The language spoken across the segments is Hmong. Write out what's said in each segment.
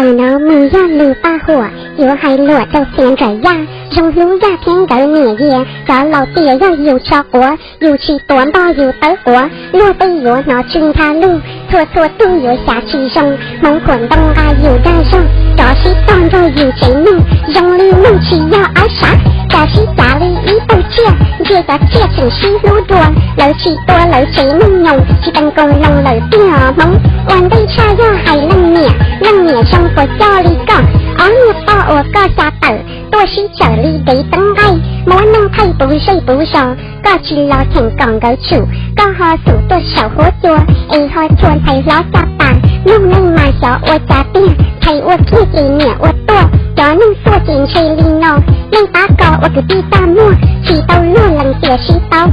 Nim no mus yog lus paj huam, yuav hais luam rau Xia Nraim Yaj, Zoo Hlub Yaj thiab nkawd niam Yias. Cov laus tias yog yus tso quav, yus tsis tuav npog yus tawb quav. Luag tej yuav hnov tsw ncha lug, txhua txhua tug yuav xyav tsis zoo. Hmoov khuam ntoo nqa yus dag zog, rov sib tog nrog yus tsev neeg. Zoo li neeg tsis yog ab sav, cas sib cav li ib tug tsiaj. Ntsia cov tsiaj tseem sib hlub dua, lawv tsis tua lawv tsev neeg nyoos. Tsis tees koos loo lawm tiag os Hmoob. Ua ntej tshaj yog hais leej niam, leej niam zoo puas coj li koj. Ob niag poj uas koj xya tawm, tuaj sib tsawm li dev teeb nqaij. Muab neej thaij puv zej puv zos, koj tsis los cheem kom nkawd tsum. Koj ho xum tuaj saum huab cua, es ho tshua ntxhais hlob caj tas. Mloog nej mas xyov ua cas tiag, ntxhais ua kiag ces niam ua tuaj. Cov neeg tuaj ces ntshe li no, nej pab koj ua kwv tij tag muag, tsis tau luag lees tias sib paub.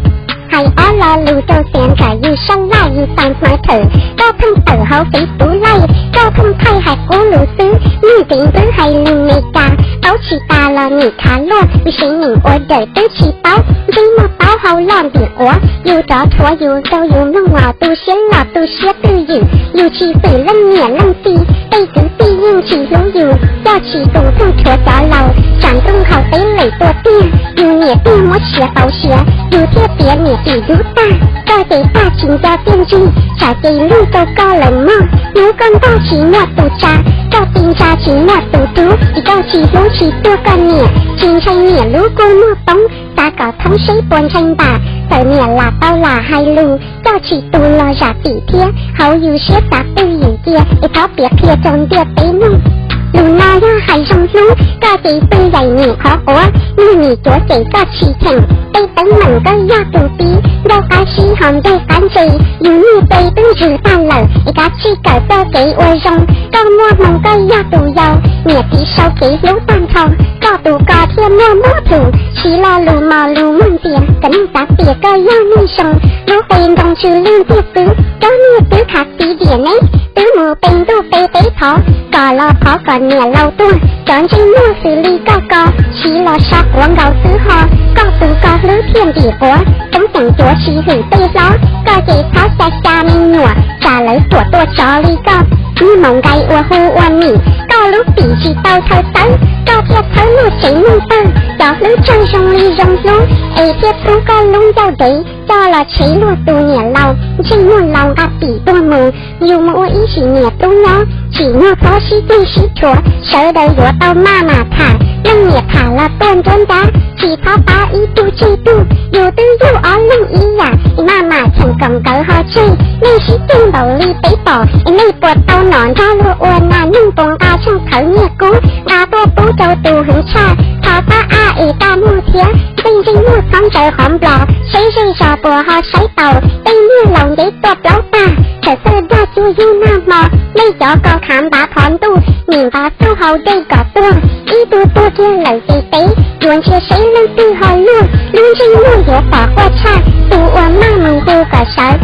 Hais ob lo lus rau Xia Nraim, yus sab laj yus txais hmawv thawm. Koj pheej tawm hauv Facebook Live, koj pheej thaij hais qub lus xwb. Neeg kev ntxwb hais lus Meskas, paub tsis tas los nim khav luaj. Yus sev neeg ua dawm twb tsis paub, ntsej muag paub hau loj ntim quav. Yus rov rhuav yus rau yus mloog los tu siab los tu siab twj ywm. Yus tsis fwm leej niam leej txiv, tej kwv tij yeej tsis hlub yus. Coj tsis tus pheej rhuav cov laus, tsam ntuj nkhaus teb lem tuaj tiag. Yus niam tiag muab siav pauv siav, yus thiaj tias niam tim dub tag. Koj ces tag tsis nco txiaj ntsig, tsam ces lwj rau koj lawm mog. Hnub koj ntog tsis muaj tus tsa, koj ti ntsa tsis muaj tus rub. Ces koj tsis hlub tsis tuag koj niam, tsis ntshai niam lub kua muag poob. Xav kom thoob seb puas ntshai npam, txawm niam lam tau lam hais lus. Coj tsis tus los zam txim thiab, hauv yus siab xav twj ywm cia, es txhob piav qhia rau ntiaj teb mloog. Lus no yog hais Zoo Hlub, koj ces pw yaim nim qhov quav, niag nim cuav ces koj tsis cheem. Tej teeb meem koj yog tus tib, ncauj qab sib ho ncaig qab ntse. Yus niag tes twb ntsws tag lawm, es kav tsij kawm txoj kev ua zoo. Koj muaj hmoo koj yog tus yau, niam txiv sau kev hlub tag nrho. Koj tus ko thiaj muaj mob plhus, siv lo lus mos lus muag ntxias. Cov neeg xav tias koj yog neeg zoo, lub qe ntoo tsw lwj ntiag xwb. Koj niag twb khav txiv diam neb, twb mus pe ntuj pe teb thov, kom los thov kom niam laus tuag. Cov ntsej muag xws li koj ko, siv los so quav nkaus xwb ho. Koj tus ko hlwb thiaj ntim quav, txoob tseem cuav tsis hwm tej hlob. Koj ces txhob xya xya me nyuam, tsam lawv tuam tua tsov li koj. Niag maum nkai uas hu ua Mim, koj lub pim tsis tau thaw txawb, koj thiaj txhawb luag tsev neeg tawg. Cov hlwb tsawg zoo li Zoo Hlub, es thiaj pub koj lub ncauj dev, coj los tshev luag tus niam laus. Ntsej muag laus nqa pim tuag mus, yus mus ua ib sim niam tub nyob, tsim nyog txhob sib ceg sib rhuav, sawv daws yuav tau maj mam tham. Leej niam tham los tuaj nruab nrab, tsis txhob pab ib tug tseg tug. Yus twb yug ob leeg ib yam, maj mam cheem kom nkawd ho tseg. Nej sib ceg npaum li peb pom, es nej puas tau nom nrog luag ua nas? Neeg puas nqa tsheej thawv nyiaj kub, nqa tuaj pub rau tus heev tshaj? Thov pab ab es kaj muag thiab, tej ntsej muag txhob ntsaws qhov nplos, seb zej zos puas ho saib taus. Tej niag laus ntev tuaj plaub tag, txhawm txhawj dag cuag yug nag hmo. Nej cov ko khav npav thov ntuj, nim npav txuj hau dej kom tuag. Ib tug tuag kiag lawm ces peb yuav ntsia seb leej twg ho luag. Lub ntsej muag yuav pom quaj tshaj, tus uas maj mus hu kom sawv,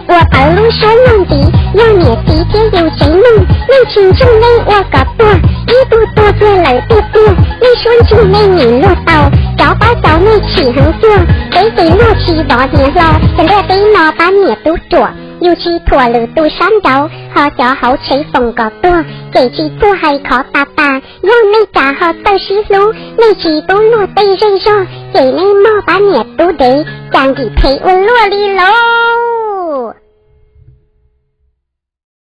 ua pawv lub suab luag ntiv. Yog niam txiv thiab yus tsev neeg, nej tsis ntseeg nej ua kom tuag. Ib tug tuag kiag lawm tiag tiag, nej suab ntsig nej nim luag tau. Cov pab cau nej tsim heev cuag, peb ces luag tsis vov hniav hlo. Ces ntiaj teb no pab niam tub ruam, yus tsis thuam lwm tus sab nraud, ho cov hauv tsev foom kom tuag, ces tsis txuag hais khov tas tas. Yog nej cas ho txawj sib hlub, nej tsis pub luag tej zej zog, ces nej mog pab niam tub dev, cas nkim phem ua luaj li los.